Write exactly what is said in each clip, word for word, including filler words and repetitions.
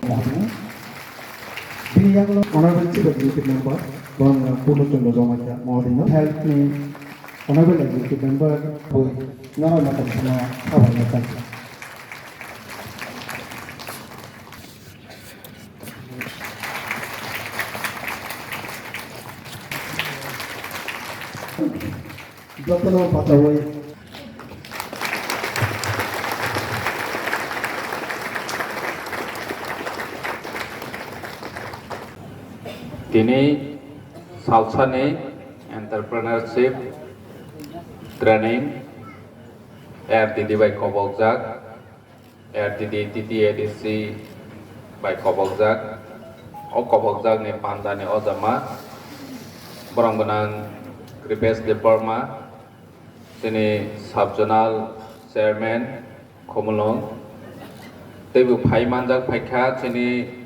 Bini yakno Honorable Chief Executive Member, Bangla Purno Chandra Jamatia Mahodino, Health ni Honorable Executive Member, Boi Nara Mata Sina, Habai Mata. Jotono patawai. Tini salsani entrepreneurship training R D D bai kobokjak. R D D, T T A D C bai kobokjak. O kobokjakni pandani ojama borom gwnang Kripesh Debbarma, chini Sub Zonal Chairman Khumulwng. Teibo phai manjak phaikha chini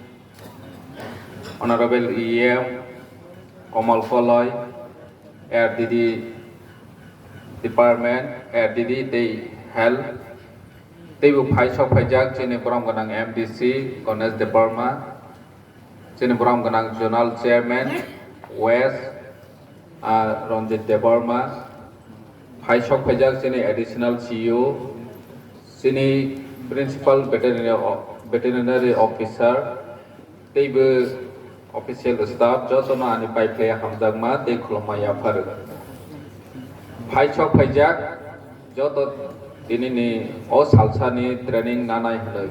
Honorable E M Komal Koloi, R D D Department, R D D tei Health. Teibo phai sok phaijak chini borom gwnang M D C Ganesh Debbarma, chini borom gwnang Zonal Chairman West, ah, Ranjit Debbarma, phai sok phaijak chini Additional C E O, chini Principal Veterinary O-, Veterinary Officer, teibo official staff jotono ani pai phlai hamjakma tei khulumma yapharo. Phai sok phaijak joto tinini o salsani training nanai hwnwi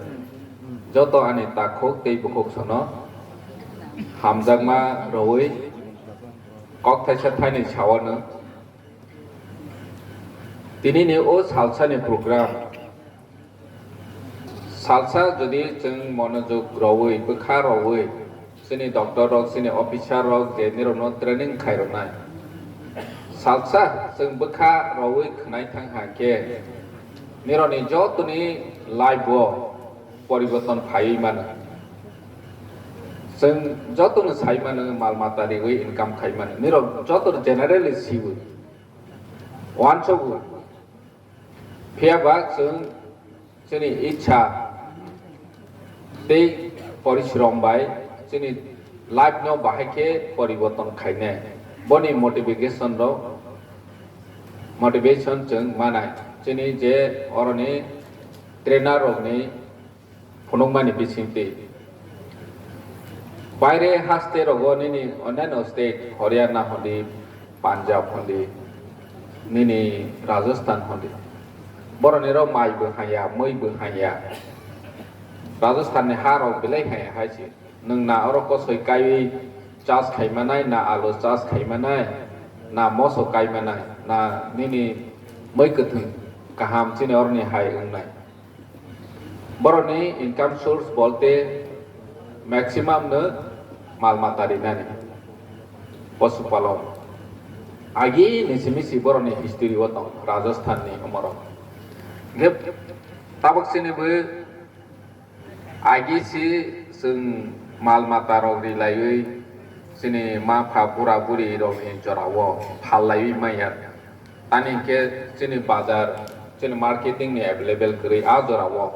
joto ani takhuk tei bukhuk sono hamjakma rwui kok thaisa thainwi sawano. Tinini o salsani program salsa jodi chwng monojog rwui, bwkha rwui, chini doctor rok, chini officer rok je nirokno training khairoknai. Salsa chwng bwkha rwui khwnai thang ha khe nirokni jotoni life o poriborton phaiwi mano. Chwng jotono sai mano mal mata riwi income khai mano. Nirok jotono generally siwi. Uansukgo. Phiya ba chwng chini ichha tei porishrom bai chini life no bahai khe poriborton khainai. Boni motivation rok, motivation chwng manai. Chini je oroni trainer rokni phunukmani bisingtwi. Baire haste rogo nini onyaino state, Haryana hondi, Punjab hondi, nini Rajasthan hondi. Boroni rok mai bo hanya, mui bo hanya. Rajasthan ni ha rok belai hanya hai se. Nwng na oro kosoi kaiwi chas khai manai, na alu chas khai manai, na moso kai manai, na nini mui kwthwng kaham chini oroni hai wngnai. Borokni income source bolte maximum no mal mata rinani, posu palon. Agi ni simi si borokni history o tong Rajasthan ni omorok. Hingke tabok chini bo agi si chwng mal mata rok rilaiwi chini ma pha bura buri rokni jora o phal laiwi manya. Ani hingke chini bazar, chini marketing ni available kwrwi a jora o.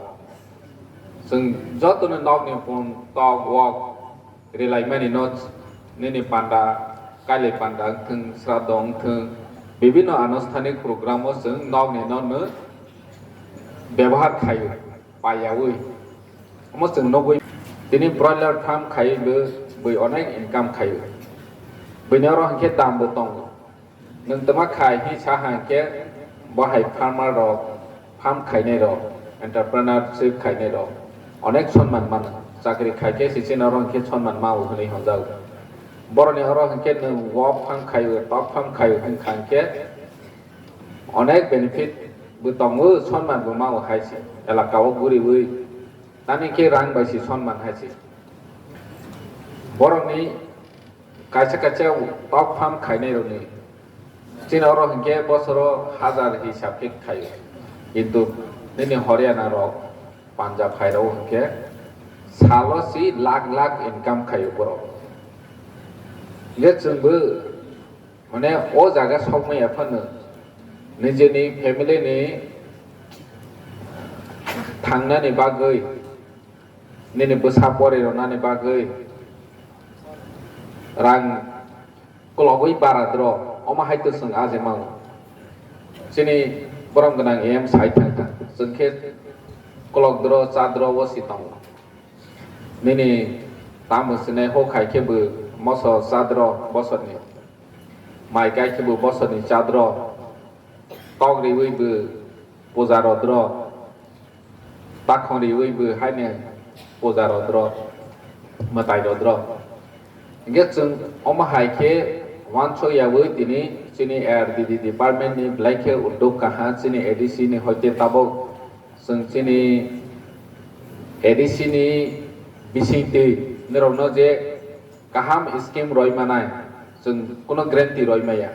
Chwng jotono nokni phone, tok, wok rilaimani no nini panda, kailai panda wngthwng, sraddho wngthwng, bibinno anusthanik program o chwng nokni no no bebohar khaio, paiyaui. Omo chwng nugui. Tini broiler farm khaiwi bo bui onek income khaio. Buini oro hingke dam bo tongo. Nwng twma khai hi sa hang khe bo hai farmer rok, farm khainai rok, entrepreneurship khainai rok onek sonman mano. Chakri khai khe sisi norok hwnkhe sonman mao hwnwi hwnjago. Boroni oro hwnkhe nwng wok farm khaio, tok farm khaio hwn kha hwnkhe onek benefit bo tongo, sonman bo mao hai se elaka o guriwi. Tamni khe rang bai se sonman hai se. Borokni kaisa kaisa tok farm khainai rokni chini oro hinkhe bosoro hajar hisab khe khaio. Kintu nini Haryana rok, Punjab hai rok hinkhe salo si lakh lakh income khaio borok. Hinkhe chwngbo mane o jaga sokmaya phano nijeni family ni thangnani bagwi Nini bwsa pori rwnani bagwi rang kulogwi bara dro, omo hai to chwng aje mao. Chini borom gwnang em sai thang thang, chwng khe kulok dro, cha dro o si tongo. Nini tamo sinai ho khai khe bo moso cha dro bosorni, mai kai khe bo bosorni cha dro, tok riwi bo puja rodro, takhong riwi bo haino puja rodro, mwtai rodro. Hingke chwng omo hai khe uansuk yawi tini chini R D D department ni belai khe uddog kaha chini A D C ni hoite tabuk chwng chini A D C ni bisingtwi norokno je kaham scheme roi manai, chwng kuno guarantee roi maya.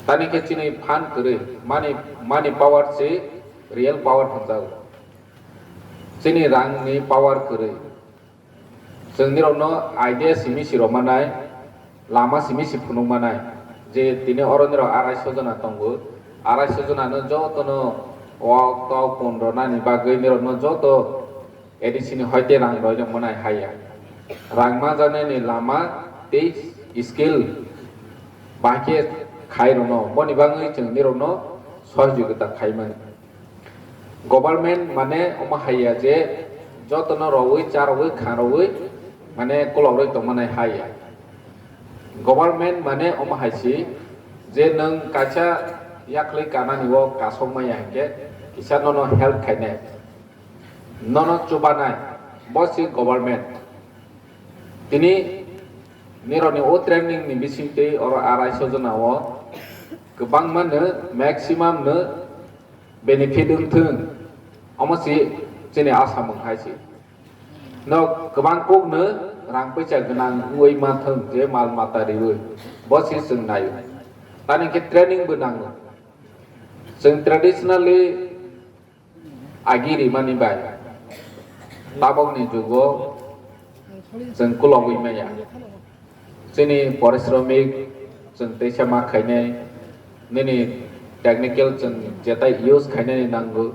Tani khe chini phan kwrwi, money, money power se real power hwnjago. Chini rangni power kwrwi. Chwng nirokno idea simi si rwmanai, lama simi si phunukmanai. Je tini oro nirok arai so jona tongo, arai so jonano jotono wak tok pon rwnani bagwi nirokno joto A D C ni hoite rang roi rok manai haya. Rang manjaknai ni lama tei skill bahai khe khai rwno. Boni bagwi chwng nirokno sohojogita khai mani. Government mane omo haya je jotono rowui, cha rowui, kha rowui mane kolok roi tong manai haya. Government mane omo hai si je nwng kaisa yakhwlwi kanani o kasok maya hinkhe kisa nono help khainai. Nono chubanai, bo si government. Tini nirokni o training ni bisingtwi oro arai so jona o kwbangma no, maximum no benefit wngthwng, omo si chini asa mung hai si. No kwbang kok no rang puisa gwnang wngwi manthwng je mal mata riwi, bo si chwng naio. Tani khe training bo nango. Chwng traditionally agi rimani bai tabokni jugo chwng kulogwi maya. Chini porisromik chwng teisa ma khainai, nini technical chwng jetai use khainani nango.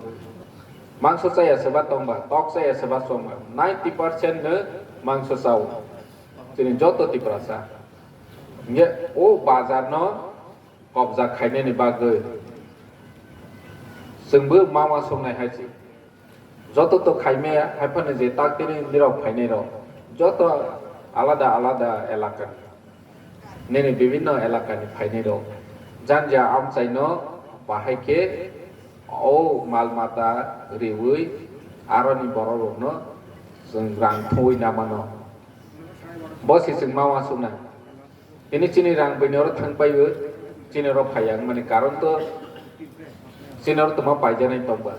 Mangso chaya seba tongba, tok chaya seba chongba, ninety percent no mangso chao chini joto Tiprasa. Hingke o bazar no kobja khainani bagwi chwngbo ma uansuknai hai se. Joto to khaimaya, hai phano je taktini nirok phainai rok, joto alada alada elaka ni, nini bibinno elaka ni phainai rok, janja amchaino bahai khe o mal mata riwi aroni borok rokno chwng rang thumwi na mano. Bo se chwng ma uansuknai. Tini chini rang bini oro thang paio, chini oro phai yang mani karon to chini oro tongma paijanai tongba.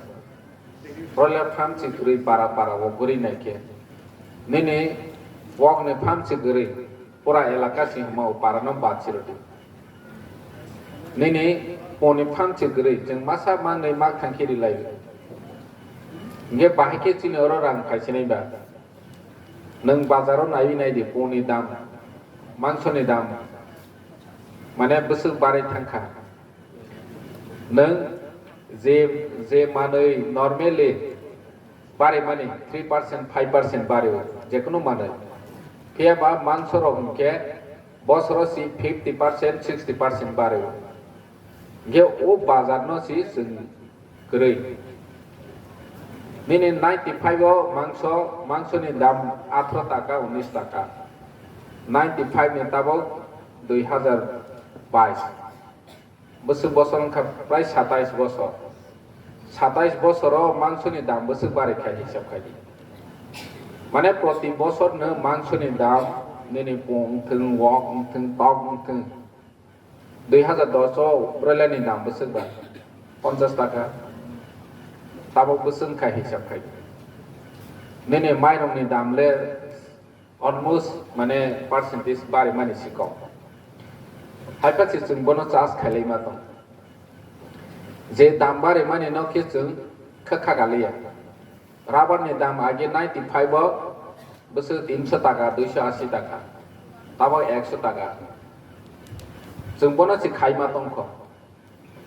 Broiler farm si kwrwi para para o kwrwi naikhe. Nini wok ni farm si kwrwi pura elaka si hwnma o para no bad si rwdi. Nini poni farm si kwrwi chwng masa manwi mak thang khe rilai. Hingke bahai khe chini oro rang phaisinai ba. Nwng bazaro naiwi naidi, poni dam, mangsoni dam, mane bwswk barwi thangkha. Nwng je, je manwi normally barimani three percent, five percent bario, jekunu manwi. Phiya ba mangsorok hwnkhe bosoro si fifty percent, sixty percent bario. Hingke o bazarno si chwng kwrwi. Nini ninety five o mangso, mangsoni dam athro taka, unis taka. Ninety five ni tabok dui hazar bais. Bwswk bosor wngkha prai satais bosor. Satais bosoro mangsoni dam bwswk barwi khai hisab khai di. Mane proti bosor no mangsoni dam nini pung wngthwng, wok wngthwng, tok wngthwng. Dui hazar dos o broiler ni dam bwswk ba ponchas taka. Tabok bwswk khai hisab khai. Nini mairok ni dam le almost mane percentage bari mani sikok. Hai pha se chwng bono charge khailai ma tong. Je dam bari mani no khe chwng kha kha galiya. Rubber ni dam age ninety five o bwswk tinso taka, duiso asi taka, tabok ekso taka. Chwng bono se khai ma tongkho.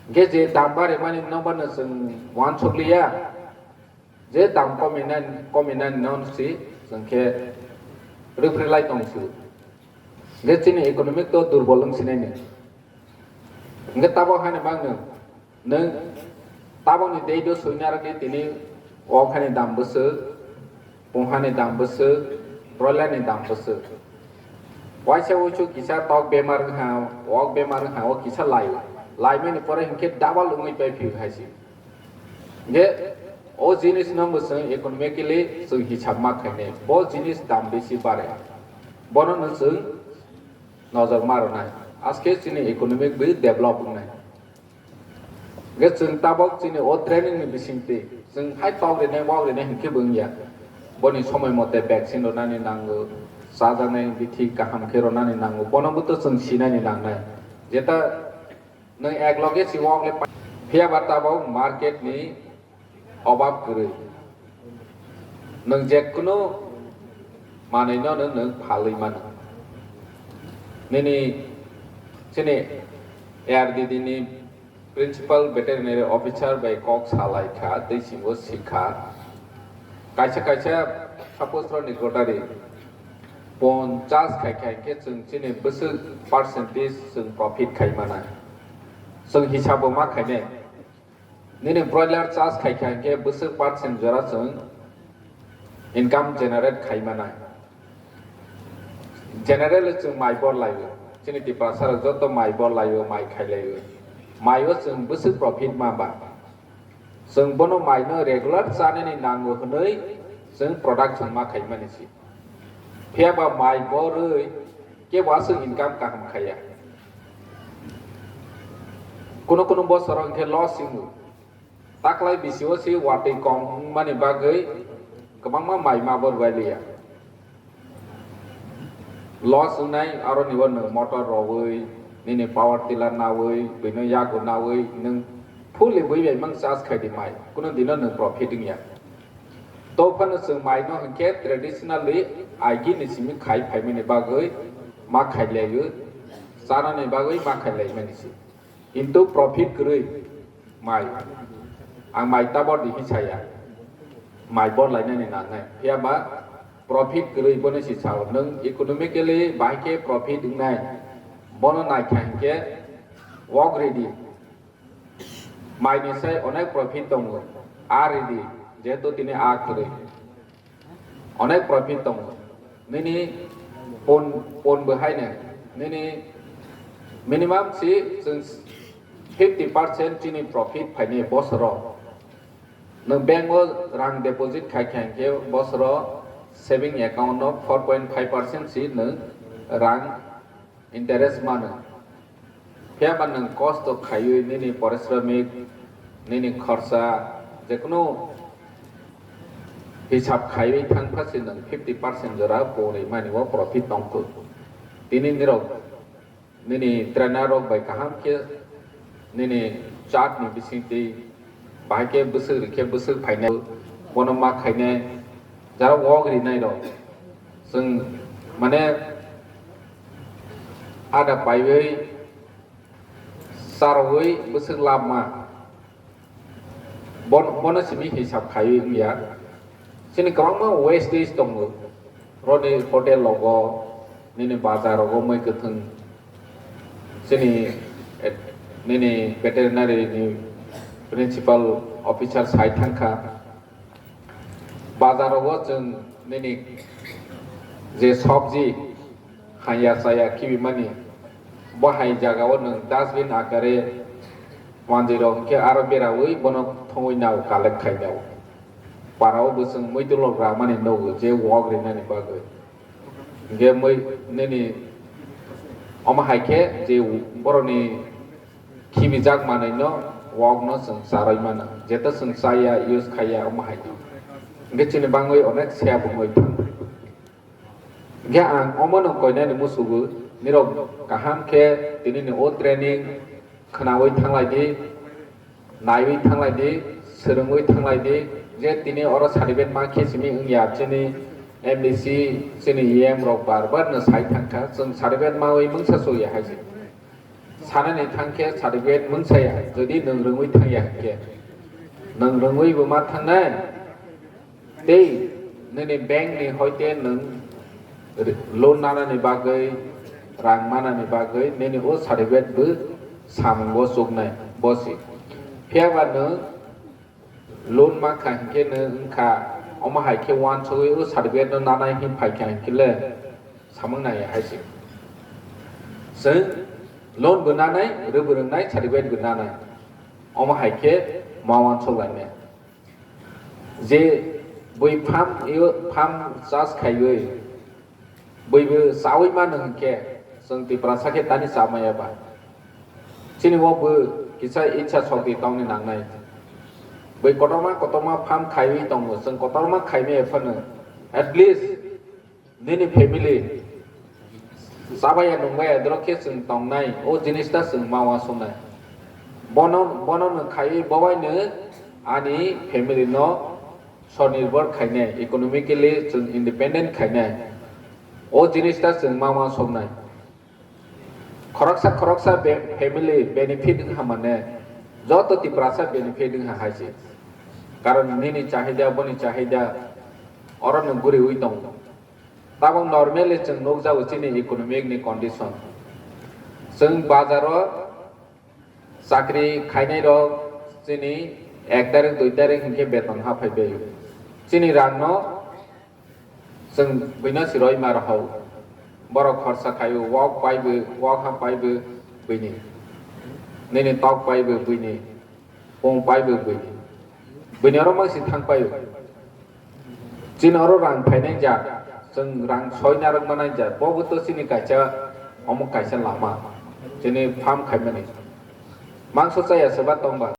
Hingke je dam barimani nokbar no chwng uansuk liya, Je dam kominani, kominani no si chwng khe rwphrwi lai tong si. Je chini economic to durbol wng sinai ni. Hingke tabok hani bagno nwng tabokni dei do soinarok di tini wok hani dam bwswk, pung hani dam bwswk, broiler ni dam bwswk. Waisa uisu kisa tok bemar wngkha, wok bemar wngkha, o kisa lai, laimani pore hinkhe double wngwi pai phiyok hai se. Hingke o jinis no bo chwng economically chwng hisab ma khainai, bo jinis dam besi bare, bono no chwng nojor ma rwnai, aske chini economic bo develop wngnai. Hingke chwng tabok chini o training ni bisingtwi chwng hai tok rinai, wok rinai hinkhe bo wngya. Boni somoi mote vaccine rwnani nango, chajaknai bithi kaham khe rwnani nango, bono bo to chwng sinani nangnai. Jeta nwng ek loge si wok le pa-, phiya ba tabok market ni obab kwrwi. Nwng jekunu manwino nwng, nwng phalwi mano. Nini chini A R D D ni Principal Veterinary Officer bai kok salai kha, tei singo sikha. Kaisa kaisa suppose roni gotari pon charge khai khai khe chwng chini bwswk percentage chwng profit khai mana. Chwng hisabo ma khainai. Nini broiler charge khai kha hinkhe bwswk percent jora chwng income generate khai mana. Generally chwng mai bor laio. Chini Tiprasa rok joto mai bor laio, mai khai laio. Mai o chwng bwswk profit ma ba. Chwng bono mai no regular chanani nango hwnwi chwng production ma khai mani si. Phiya ba mai borwi kebo aswk income kaham khaiya. Kuno kuno bosoro hinkhe loss hingo. Taklai bisio si watwi kom wngmani bagwi kwbangma mai ma bo rwbailiya. Loss wngnai aroni bo nwng motor rogwi, nini power tiller nawi, bwino yago nawi, nwng fully bui bai mang charge khai di mai, kuno dino nwng profit wngya. To phano chwng mai no hinkhe traditionally aigi ni simi khai phaimani bagwi ma khai laio, chanani bagwi ma khai laimani si. Kintu profit kwrwi mai. Ang mai tabor di hinwi saya. Mai bor lainani nangnai. Phiya ba profit kwrwi bono si sao. Nwng economically bahai khe profit wngnai. Bono naikha hinkhe wok ready. Mai ni sai onek profit tongo. A ready. Jehetu tini a kwrwi. Onek profit tongo. Nini pon, pon bo haino. Nini minimum si chwng fifty percent chini profit phaini bosoro. Nwng bank o rang deposit khai khai khe bosoro saving account o four point five percent si nwng rang interest mano. Phiya ba nwng kosto khaiwi nini parisramik, nini khorsa, jekunu hisab khaiwi thangpha se nwng fifty percent jora pori mani o profit tongkhu. Tini nirok nini trainer rok bai kaham khe nini chart ni bisingtwi bahai khe bwswk rikhe bwswk phainai bono ma khainai jara wok rinai rok chwng mane ada paiwi charwi bwswk labma bon-, bono simi hisab khaiwi wngya. Chini kwbangma wastage tongo. Roni hotel logo, nini bazar rogo mui kwthwng. Chini, eh, nini veterinary ni principal officer sai thangkha. Bazar rogo chwng nini je sabji haya chaya khibi mani, bo hai jaga o nwng dustbin akare manjwi rok hinkhe aro berawi bono thongwi nao collect khai nao. Para o bwswng muitu lok ramani nogo je wok rinani bagwi. Hinkhe mui nini omo hai khe je borokni khibijak manwino wokno chwng charwi mano. Jeto chwng chaya, use khaiya omo hai no. Hinkhe chini bangwi onek seya bumui thango. Hinkhe ang omono koinani musugo, nirok kaham khe tinini o training khwnawi thanglai di, naiwi thanglai di, swrwngwi thanglai di, je tini oro certificate ma khe simi wngya chini M D C, chini E M rok bar bar no sai thangkha, chwng certificate mawi mungsa suya hai se. Sanani thangkhe certificate mungsaya, jodi nwng rwngwi thangya hinkhe. Nwng rwngwi bo ma thangnai, Tei nini bank ni hoite nwng loan nanani bagwi, rang manani bagwi nini o certificate bo samungo chuknai bosi. Phiyaba nwng loan mankha hinkhe nwng wngkha, omo hai khe uansugwi o certificate no nanai hin phaikha hinkhe le samung nai hai se. Chwng loan bo nanai, rwbo rwngnai, certificate bo nanai. Omo hai khe ma uansuk lainai. Je bui farm yo, farm chas khaiwi, bui bo chawi mano hinkhe, chwng Tiprasa khe tani chamaya ba? Chini o bo kisa ichha sokti tongni nangnai. Bui kotorma kotorma farm khaiwi tongo, chwng kotorma khaimaya phano at least nini family chabaya nungbaya dorok khe chwng tongnai, o jinis ta chwng ma uansuknai. Bono, bono nwng khaiwi bobaino ani family no sonirbhor khainai, economically chwng independent khainai. O jinis ta chwng ma uansuknai. Khoroksa khoroksa be-, family benefit wngkha mane, joto Tiprasa benefit wngkha hai se. Karon nini chahida, boni chahida, oro nwng guriwi tongo. Tabok normally chwng nukjago chini economic ni condition. Chwng bazaro chakri khainai rok chini ek tarik, dui tarik hinkhe beton ha phaibai. Chini rang no chwng buino siroi ma rohor. Borok khorsa khaio, wok paibo, wok ha paibo buini. Nini tok paibo buini. Pung paibo buini. Buini oro mangsi thang paio. Chini oro rang phainai ja, chwng rang soi narwk manai ja, bobo to chini kaisa, omo kaisa lama. Chini farm khaimani. Mangso chaya se ba tongba,